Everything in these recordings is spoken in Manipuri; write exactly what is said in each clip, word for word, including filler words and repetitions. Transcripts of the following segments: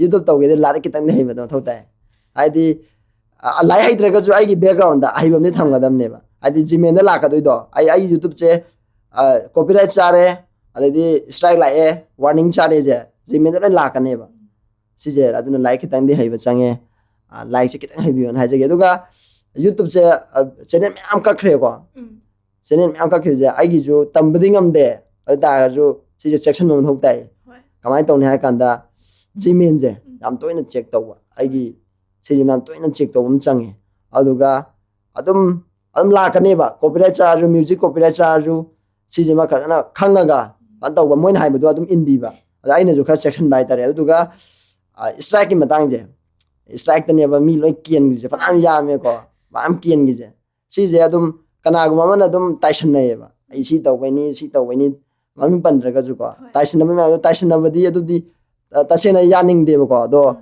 YouTube ꯇꯧꯒꯦꯗꯤ ꯂꯥꯏꯔꯤꯛ ꯈꯤꯇꯪꯗꯤ ꯍꯩꯕꯗꯣ ꯃꯊꯧ ꯇꯥꯏ꯫ ꯍꯥꯏꯗꯤ ꯑ, ꯂꯥꯏꯔꯤꯛ ꯍꯩꯇ꯭ꯔꯒꯁꯨ ꯑꯩꯒꯤ background ꯑ ꯑꯍꯩꯕ ꯑꯃꯗꯤ ꯊꯝꯒꯗꯕꯅꯦꯕ꯫ ꯍꯥꯏꯗꯤ Gmail ꯗ ꯂꯥꯛꯀꯗꯣꯏꯗꯣ, ꯑꯩ ꯑꯩꯒꯤ YouTube ꯁꯦ copyright ꯆꯥꯔꯦ, ꯑꯗꯩꯗꯤ strike ꯂꯥꯛꯑꯦ, warning ꯆꯥꯔꯦꯁꯦ Gmail ꯗ ꯂꯣꯏ ꯂꯥꯛꯀꯅꯦꯕ꯫ ꯁꯤꯁꯦ ꯑꯗꯨꯅ ꯂꯥꯏꯔꯤꯛ ꯈꯤꯇꯪꯗꯤ ꯍꯩꯕ ꯆꯪꯉꯦ꯫ ꯑ, ꯂꯥꯏꯔꯤꯛꯁꯦ ꯈꯤꯇꯪ ꯍꯩꯕꯤꯌꯣꯅ ꯍꯥꯏꯖꯒꯦ꯫ ꯑꯗꯨꯒ YouTube ꯁꯦ, ꯑ, channel ꯃꯌꯥꯝ ꯀꯛꯈ꯭ꯔꯦꯀꯣ꯫ ꯎꯝ. Channel ꯃꯌꯥꯝ ꯀꯛꯈꯤꯕꯁꯦ ꯑꯩꯒꯤꯁꯨ ꯇꯝꯕꯗꯤ ꯉꯝꯗꯦ, ꯑꯗꯨ ꯇꯥꯔꯒꯁꯨ ꯁꯤꯁꯦ ꯆꯦꯛꯁꯤꯟꯕ ꯃꯊꯧ ꯇꯥꯏ꯫ ꯍꯣꯏ. ꯀꯃꯥꯏꯅ ꯇꯧꯅꯤ ꯍꯥꯏ ꯀꯥꯟꯗ Gmail ꯁꯦ ꯎꯝ. ꯌꯥꯝ ꯇꯣꯏꯅ check ꯇꯧꯕ, ꯑꯩꯒꯤ ꯁꯤꯁꯦ ꯌꯥꯝ ꯇꯣꯏꯅ check ꯇꯧꯕ ꯑꯃ ꯆꯪꯉꯦ꯫ ꯑꯗꯨꯒ ꯑꯗꯨꯝ ꯑꯗꯨꯝ ꯂꯥꯛꯀꯅꯦꯕ, copyright ꯆꯥꯔꯁꯨ, music copyright ꯆꯥꯔꯁꯨ, ꯁꯤꯁꯤꯃ ꯐꯖꯅ ꯈꯪꯉꯒ ꯐꯖꯅ ꯇꯧꯕ, ꯃꯣꯏꯅ ꯍꯥꯏꯕꯗꯣ ꯑꯗꯨꯝ ꯏꯟꯕꯤꯕ꯫ ꯑꯗ ꯑꯩꯅꯁꯨ ꯈꯔ ꯆꯦꯛꯁꯤꯟꯕ ꯍꯥꯏꯇꯥꯔꯦ꯫ ꯑꯗꯨꯒ strike ꯀꯤ ꯃꯇꯥꯡꯁꯦ, strike ꯇꯅꯦꯕ ꯃꯤ ꯂꯣꯏ ꯀꯦꯟꯈ꯭ꯔꯤꯁꯦ, ꯐꯅꯌꯥꯝ ꯌꯥꯝꯃꯦꯀꯣ, ꯃꯌꯥꯝ ꯀꯦꯟꯈ꯭ꯔꯤꯁꯦ꯫ ꯁꯤꯁꯦ ꯑꯗꯨꯝ ꯀꯅꯥꯒꯨꯝꯕ ꯑꯃꯅ ꯑꯗꯨꯝ ꯇꯥꯏꯁꯟꯅꯩꯌꯦꯕ, "ꯑꯩ ꯁꯤ ꯇꯧꯕꯩꯅꯤ, ꯁꯤ ꯇꯧꯕꯩꯅꯤ", ꯃꯃꯤꯡ ꯄꯟꯗ꯭ꯔꯒꯁꯨꯀꯣ꯫ ꯍꯣꯏ. ꯇꯥꯏꯁꯟꯅꯕ ꯃꯌꯥꯝꯗꯣ, ꯇꯥꯏꯁꯟꯅꯕꯗꯤ ꯑꯗꯨꯗꯤ, ꯑ, ꯇꯁꯦꯡꯅ ꯌꯥꯅꯤꯡꯗꯦꯕꯀꯣ, ꯑꯗꯣ ꯎꯝ.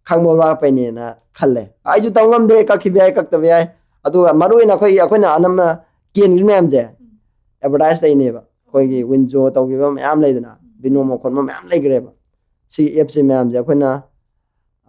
ꯈꯪꯕ ꯋꯥꯠꯄꯩꯅꯦꯅ ꯈꯜꯂꯦ꯫ ꯑꯩꯁꯨ ꯇꯧ ꯉꯝꯗꯦ, ꯀꯛꯈꯤꯕ ꯌꯥꯏ, ꯀꯛꯇꯕ ꯌꯥꯏ꯫ ꯑꯗꯨꯒ ꯃꯔꯨ ꯑꯣꯏꯅ ꯑꯩꯈꯣꯏꯒꯤ, ꯑꯩꯈꯣꯏꯅ ꯑꯅꯝꯕ ꯀꯦꯟꯈ꯭ꯔꯤ ꯃꯌꯥꯝꯁꯦ ꯎꯝ. advertise ꯇꯩꯅꯦꯕ꯫ ꯑꯩꯈꯣꯏꯒꯤ Winzo ꯇꯧꯈꯤꯕ ꯃꯌꯥꯝ ꯂꯩꯗꯅ, Binomo ꯈꯣꯠꯄ ꯃꯌꯥꯝ ꯂꯩꯈ꯭ꯔꯦꯕ꯫ ꯁꯤꯒꯤ app ꯁꯦ ꯃꯌꯥꯝꯁꯦ ꯑꯩꯈꯣꯏꯅ,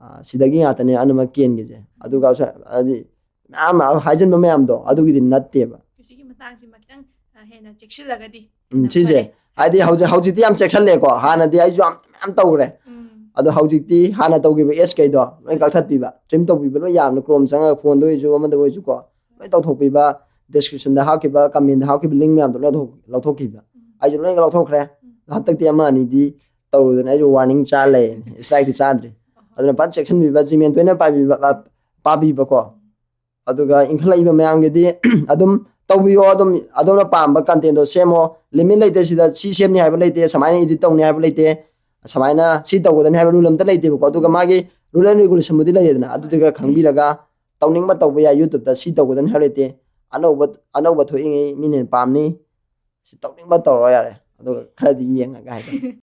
ꯑ, ꯁꯤꯗꯒꯤ ꯉꯥꯛꯇꯅꯦ ꯑꯅꯝꯕ ꯀꯦꯟꯈꯤꯁꯦ꯫ ꯑꯗꯨꯒ ꯁ-, ꯍꯥꯏꯗꯤ ꯃꯌꯥꯝ ꯑꯃ ꯍꯥꯏꯖꯤꯟꯕ ꯃꯌꯥꯝꯗꯣ ꯑꯗꯨꯒꯤꯗꯤ ꯅꯠꯇꯦꯕ꯫ ꯁꯤꯒꯤ ꯃꯇꯥꯡꯁꯤꯃ ꯈꯤꯇꯪ, ꯑ, ꯍꯦꯟꯅ ꯆꯦꯛꯁꯤꯜꯂꯒꯗꯤ ꯎꯝ, ꯌꯥꯝ ꯁꯤꯁꯦ ꯐꯔꯦ. ꯍꯥꯏꯗꯤ ꯍꯧꯖꯤꯛ, ꯍꯧꯖꯤꯛꯇꯤ ꯌꯥꯝ ꯆꯦꯛꯁꯜꯂꯦꯀꯣ, ꯍꯥꯟꯅꯗꯤ ꯑꯩꯁꯨ ꯌꯥꯝ, ꯌꯥꯝ ꯇꯧꯈ꯭ꯔꯦ꯫ ꯎꯝ. ꯑꯗꯣ ꯍꯧꯖꯤꯛꯇꯤ ꯍꯥꯟꯅ ꯇꯧꯈꯤꯕ ads ꯀꯩꯗꯣ ꯂꯣꯏ ꯀꯛꯊꯠꯄꯤꯕ, trim ꯇꯧꯕꯤꯕ ꯂꯣꯏ ꯌꯥꯕꯅꯤ, Chrome ꯆꯪꯉꯒ phone ꯗ ꯑꯣꯏꯔꯁꯨ, ꯑꯃꯗ ꯑꯣꯏꯔꯁꯨꯀꯣ, ꯂꯣꯏ ꯇꯧꯊꯣꯛꯄꯤꯕ, description ꯗ ꯍꯥꯞꯈꯤꯕ, comment ꯗ ꯍꯥꯞꯈꯤꯕ link ꯃꯌꯥꯝꯗꯣ ꯂꯣꯏ ꯂꯧꯊꯣꯛ-, ꯂꯧꯊꯣꯛꯈꯤꯕ꯫ ꯑꯩꯁꯨ ꯂꯣꯏ ꯂꯧꯊꯣꯛꯈ꯭ꯔꯦ꯫ ꯍꯟꯗꯛꯇꯤ ꯑꯃ ꯑꯅꯤꯗꯤ ꯇꯧꯔꯨꯗꯅ ꯑꯩꯁꯨ warning ꯆꯥ ꯂꯩ, strike ꯇꯤ ꯆꯥꯗ꯭ꯔꯤ꯫ ꯑꯗꯨꯅ ꯐꯖꯅ ꯆꯦꯛꯁꯤꯟꯕꯤꯕ, Gmail ꯇꯣꯏꯅ ꯄꯥꯏꯕꯤꯕ, ꯄꯥꯕꯤꯕꯀꯣ꯫ ꯑꯗꯨꯒ ꯏꯟꯈꯠꯂꯛꯏꯕ ꯃꯌꯥꯝꯒꯤꯗꯤ ꯑꯗꯨꯝ ꯇꯧꯕꯤꯌꯣ, ꯑꯗꯨꯝ ꯑꯗꯣꯝꯅ ꯄꯥꯝꯕ content ꯇꯣ ꯁꯦꯝꯃꯣ꯫ Limit ꯂꯩꯇꯦ ꯁꯤꯗ, ꯁꯤ ꯁꯦꯝꯅꯤ ꯍꯥꯏꯕ ꯂꯩꯇꯦ, ꯁꯨꯃꯥꯏꯅ edit ꯇꯧꯅꯤ ꯍꯥꯏꯕ ꯂꯩꯇꯦ, ꯁꯨꯃꯥꯏꯅ ꯁꯤ ꯇꯧꯒꯗꯕꯅꯤ ꯍꯥꯏꯕ rule ꯑꯝꯇ ꯂꯩꯇꯦꯕꯀꯣ꯫ ꯑꯗꯨꯒ ꯃꯥꯒꯤ rule and regulation ꯕꯨꯗꯤ ꯂꯩꯔꯦꯗꯅ, ꯑꯗꯨꯗꯤ ꯈꯔ ꯈꯪꯕꯤꯔꯒ ꯇꯧꯅꯤꯡꯕ ꯇꯧꯕ ꯌꯥꯏ꯫ YouTube ꯇ ꯁꯤ ꯇꯧꯒꯗꯕꯅꯤ ꯍꯥꯏꯕ ꯂꯩꯇꯦ, ꯑꯅꯧꯕ, ꯑꯅꯧꯕ ꯊꯣꯛꯏꯉꯩ ꯃꯤꯅ ꯍꯦꯟꯅ ꯄꯥꯝꯅꯤ, ꯁꯤ ꯇꯧꯅꯤꯡꯕ ꯇꯧꯔꯣ ꯌꯥꯔꯦ, ꯑꯗꯨꯒ ꯈꯔꯗꯤ ꯌꯦꯡꯉꯒ ꯍꯥꯏꯇꯥꯔꯦ꯫